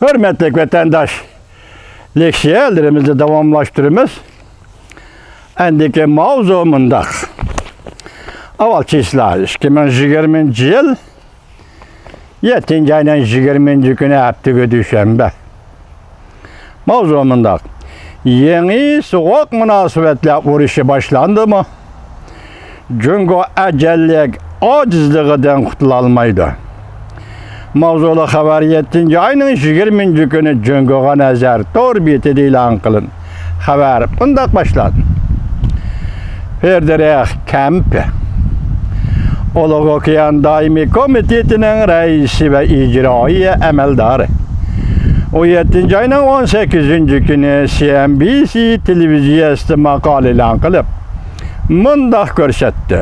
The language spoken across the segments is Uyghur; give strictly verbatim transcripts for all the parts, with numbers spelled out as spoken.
ھۆرمەتلىك ۋەتەنداش، لېكسىيەلىرىمىزنى داۋاملاشتۇرىمىز. ئەندىكى ماۋزۇ مۇنداق. ئاۋۋال چىسلا، ئىككى مىڭ يىگىرمىنچى يىل يەتتىنچى ئاينىڭ يىگىرمىنچى كۈنى، ھەپتىگە دۈشەنبە. ماۋزۇ مۇنداق. يېڭى سوغۇق مۇناسىۋەتلەر ئۇرۇشى باشلاندىمۇ؟ جۇڭگو ئەجەللىك ئاجىزلىقىدىن قۇتۇلالمايدۇ. ماۋزۇلۇق خەۋەر يەتتىنچى ئاينىڭ يىگىرمىنچى كۈنى جۇڭگوغا نەزەر تور بېتىدە ئېلان قىلىندى. خەۋەر مۇنداق باشلاندى. فېدېرىخ كەمپى، ئۇلۇغ ئوكيان دائىمىي كومىتېتىنىڭ رەئىسى ۋە ئىجرائىيە ئەمەلدارى، ئون يەتتىنچى ئاينىڭ ئون سەككىزىنچى كۈنى سى ئېن بى سى تېلېۋىزىيەسىدە ماقالە ئېلان قىلىپ، مۇنداق كۆرسەتتى: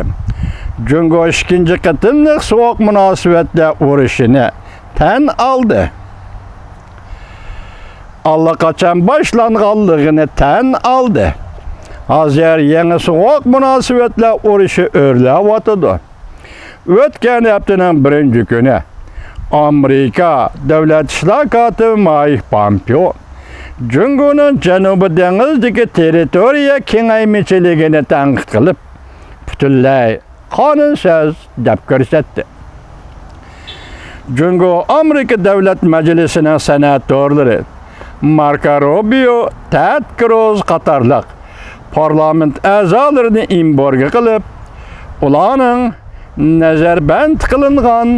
جۇڭگو ئىككىنچى قېتىملىق سوغۇق مۇناسىۋەتلەر ئۇرۇشىنى تەن ئالدى. ئاللىقاچان باشلانغانلىقىنى تەن ئالدى. ھازىر يېڭى سوغۇق مۇناسىۋەتلەر ئۇرۇشى ئۆرلەۋاتىدۇ. ئۆتكەن ھەپتىنىڭ بىرىنچى كۈنى ئامېرىكا دۆلەت ئىشلار كاتىپى مايك پامپېئو جۇڭگونىڭ جەنۇبىي دېڭىزدىكى تېررىتورىيە كېڭەيمىچىلىكىنى تەنقىد قىلىپ، پۈتۈنلەي قانۇنسىز دەپ كۆرسەتتى. جۇڭگو ئامېرىكا دۆلەت مەجلىسىنىڭ سەنئەت تورلىرى ماركو روبىيو، تېد كروز قاتارلىق پارلامېنت ئەزالىرىنى ئېمبارگو قىلىپ، ئۇلارنىڭ نەزەربەند قىلىنغان،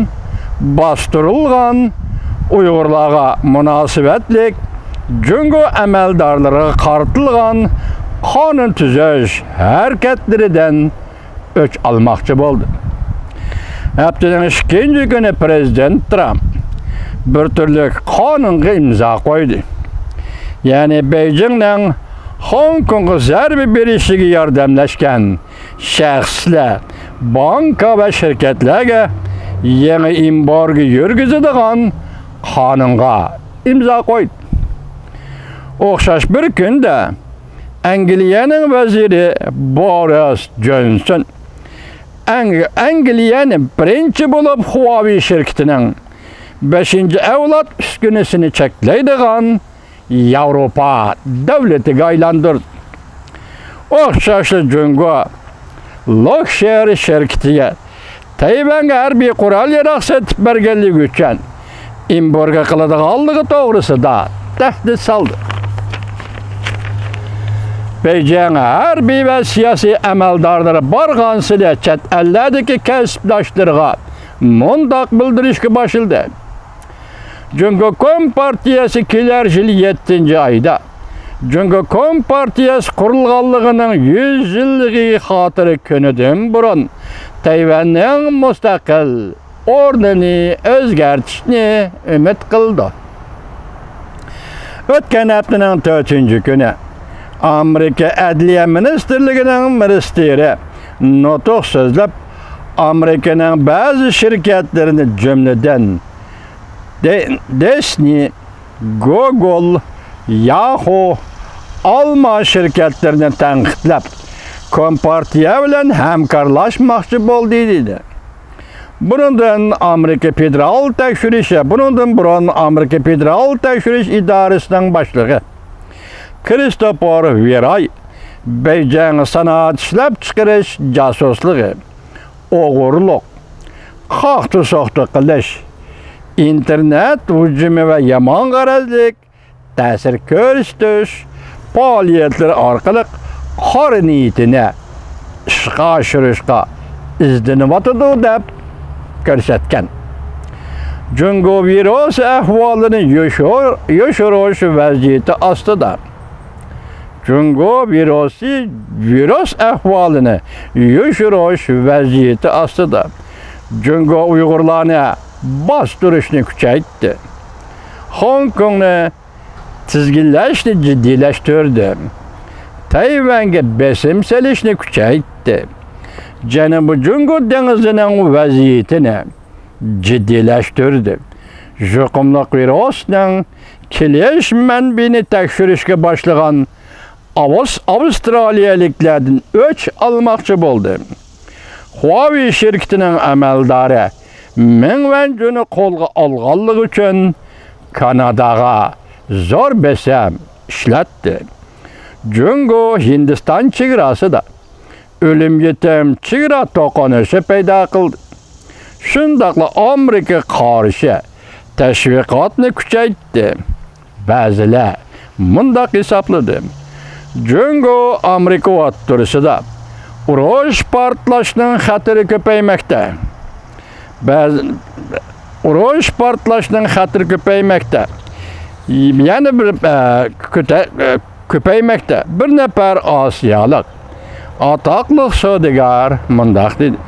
باستۇرۇلغان ئۇيغۇرلارغا مۇناسىۋەتلىك جۇڭگو ئەمەلدارلىرىغا قارىتىلغان قانۇن تۈزەش ھەرىكەتلىرىدىن ئۆچ ئالماقچى بولدى. ھەپتىنىڭ ئىككىنچى كۈنى پىرېزىدېنت ترامپ بىر تۈرلۈك قانۇنغا ئىمزا قويدى. يەنى بېيجىڭنىڭ خوڭكوڭغا زەربە بېرىشىگە ياردەملەشكەن شەخسلەر، بانكا ۋە شىركەتلەرگە يېڭى ئېمبارگو يۈرگۈزىدىغان قانۇنغا ئىمزا قويدى. ئوخشاش بىر كۈندە ئەنگلىيەنىڭ ۋەزىرى بورىس جونسون ئەڭ-، ئەنگلىيەنى بىرىنچى بولۇپ خۇاۋېي شىركىتىنىڭ بەشىنچى ئەۋلاد ئۈسكۈنىسىنى چەكلەيدىغان ياۋروپا دۆلىتىگە ئايلاندۇردى. ئوخشاشلا جۇڭگو لوكشېر شىركىتىگە تەيۋەنگە ھەربىي قورال-ياراغ سېتىپ بەرگەنلىكى ئۈچۈن ئېمبارگو قىلىدىغانلىقى توغرىسىدا تەھدىت سالدى. بېيجىڭ ھەربىي ۋە سىياسىي ئەمەلدارلىرى بارغانسېرى چەت ئەللەردىكى كەسىپداشلىرىغا مۇنداق بىلدۈرۈشكە باشلىدى: جۇڭگو كومپارتىيەسى كېلەر يىل يەتتىنچى ئايدا جۇڭگو كومپارتىيەسى قۇرۇلغانلىقىنىڭ يۈز يىللىقى خاتىرە كۈنىدىن بۇرۇن تەيۋەننىڭ مۇستەقىل ئورنىنى ئۆزگەرتىشنى ئۈمىد قىلىدۇ. ئۆتكەن ھەپتىنىڭ تۆتىنچى كۈنى ئامېرىكا ئەدلىيە مىنىستىرلىكىنىڭ مىنىستىرى نۇتۇق سۆزلەپ، ئامېرىكىنىڭ بەزى شىركەتلىرىنى، جۈملىدىن دې-، دىسنېي، گوگول، ياخۇ، ئالما شىركەتلىرىنى تەنقىدلەپ، كومپارتىيە بىلەن ھەمكارلاشماقچى بولدى، دېدى. بۇنىڭدىن ئامېرىكا فېدېرال تەكشۈرۈش، بۇنىڭدىن بۇرۇن ئامېرىكا فېدېرال تەكشۈرۈش ئىدارىسىنىڭ باشلىقى كرىستوفېر ۋېراي بېيجىڭ سانائەت ئىشلەپچىقىرىش جاسۇسلۇقى، ئوغرىلىق، قاقتى-سوقتى قىلىش، ئىنتېرنېت ھۇجۇمى ۋە يامان غەرەزلىك تەسىر كۆرسىتىش پائالىيەتلىرى ئارقىلىق قارا نىيىتىنى ئىشقا ئاشۇرۇشقا ئىزدىنىۋاتىدۇ، دەپ كۆرسەتكەن. جۇڭگو ۋىرۇس ئەھۋالىنى يوشۇر-، يوشۇرۇش ۋەزىيىتى ئاستىدا. جۇڭگو ۋىرۇسى، ۋىرۇس ئەھۋالىنى يوشۇرۇش ۋەزىيىتى ئاستىدا. جۇڭگو ئۇيغۇرلارنى باستۇرۇشنى كۈچەيتتى. خوڭكوڭنى تىزگىنلەشنى جىددىيلەشتۈردى. تەيۋەنگە بېسىم سېلىشنى كۈچەيتتى. جەنۇبىي جۇڭگو دېڭىزىنىڭ ۋەزىيىتىنى جىددىيلەشتۈردى. يۇقۇملۇق ۋىرۇسنىڭ كېلىش مەنبىيىنى تەكشۈرۈشكە باشلىغان ئاۋۇس-، ئاۋسترالىيەلىكلەردىن ئۆچ ئالماقچى بولدى. خۇاۋېي شىركىتىنىڭ ئەمەلدارى مېڭ ۋەنجۇنى قولغا ئالغانلىقى ئۈچۈن كاناداغا زور بېسىم ئىشلەتتى. جۇڭگو ھىندىستان چېگراسىدا ئۆلۈم-يېتىم، چېگرا توقۇنۇشى پەيدا قىلدى. شۇنداقلا ئامېرىكىغا قارشى تەشۋىقاتنى كۈچەيتتى. بەزىلەر مۇنداق ھېسابلىدى: جۇڭگو ئامېرىكا ئوتتۇرىسىدا ئۇرۇش پارتلاشنىڭ خەتىرى كۆپەيمەكتە. بەزى ئۇرۇش پارتلاشنىڭ خەتىرى كۆپەيمەكتە. يەنە بىر، ئە، كۆتە-، ئە، كۆپەيمەكتە. بىر نەپەر ئاسىيالىق ئاتاقلىق سودىگەر مۇنداق دېدى: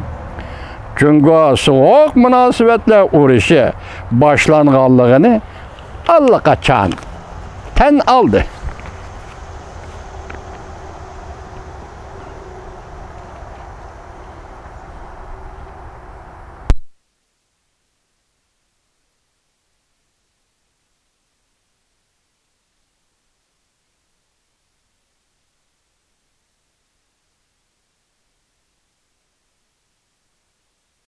جۇڭگو سوغۇق مۇناسىۋەتلەر ئۇرۇشى باشلانغانلىقىنى ئاللىقاچان تەن ئالدى.